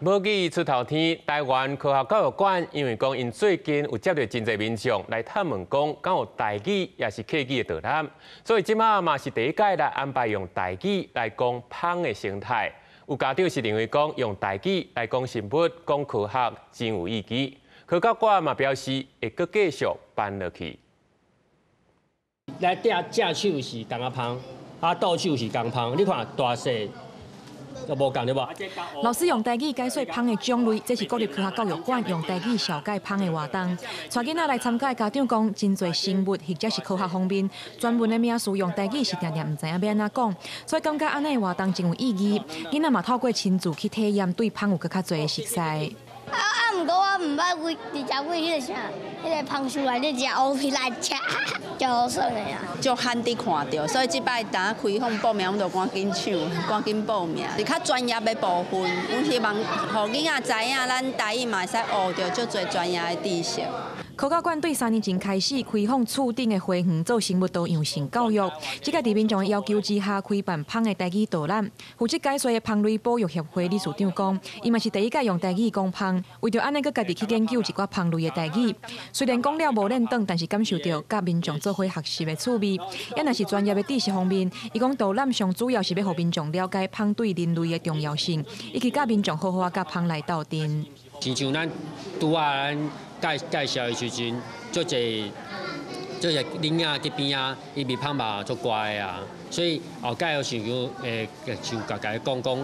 母語出頭天，台灣科學教育館因為講𪜶最近有接著真濟民眾來探問講，敢有台語抑是客語的導覽，所以這馬嘛是第一屆來安排用台語來講蜂的生態。有家長是認為講用台語來講生物、講科學真有意義。科教館嘛表示會閣繼續辦落去。來正正手是公仔蜂，啊倒手是工蜂，你看大細就無仝對無？老師用台語解說蜂的種類，這是國立科學教育館用台語紹介蜂的活動。帶囡仔來參加的家長講，真濟生物或者是科學方面專門的名詞用台語是定定毋知影欲按怎講，所以感覺按呢的活動真有意義。囡仔嘛透過親自去體驗，對蜂有閣較濟的熟悉。啊啊！毋過我毋捌為直接為彼個啥，彼個蜂樹內底食烏皮來食，足好耍的啊！足罕得看著，所以這擺當開放報名，阮就趕緊搶，趕緊報名。是較專業的部分，阮希望予囡仔知影，咱台語嘛會使學著足濟專業的知識。科教館對3年前開始開放厝頂的花園做生物多樣性教育，這個佇民眾的要求之下開辦蜂的台語導覽。負責解說的蜂類保育協會理事長講，伊嘛是第一屆用台語講蜂，為著按呢閣家己去研究一寡蜂類的台語。雖然講了無練轉，但是感受著佮民眾做伙學習的趣味。也若是專業的知識方面，伊講導覽上主要是欲予民眾了解蜂對人類的重要性，以及佮民眾好好仔佮蜂來鬥陣。親像咱拄仔咱介介紹的時陣，足濟足濟囡仔佇邊仔，伊蜜蜂嘛足乖的啊，所以後蓋有想講，像共家講講，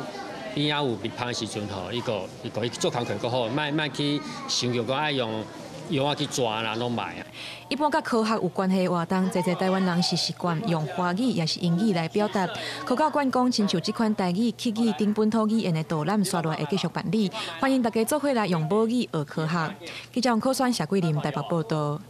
邊仔有蜜蜂的時陣吼，伊個伊個伊做工課閣好，莫莫去想著講愛用藥仔去抓啦，攏莫啊。一般佮科學有關係的活動，濟濟台灣人是習慣用華語抑是英語來表達。科教館講，親像這款台語、客語等本土語言的導覽，紲落來會繼續辦理，歡迎大家做伙來用母語學科學。記者王可選、謝桂林台北報導。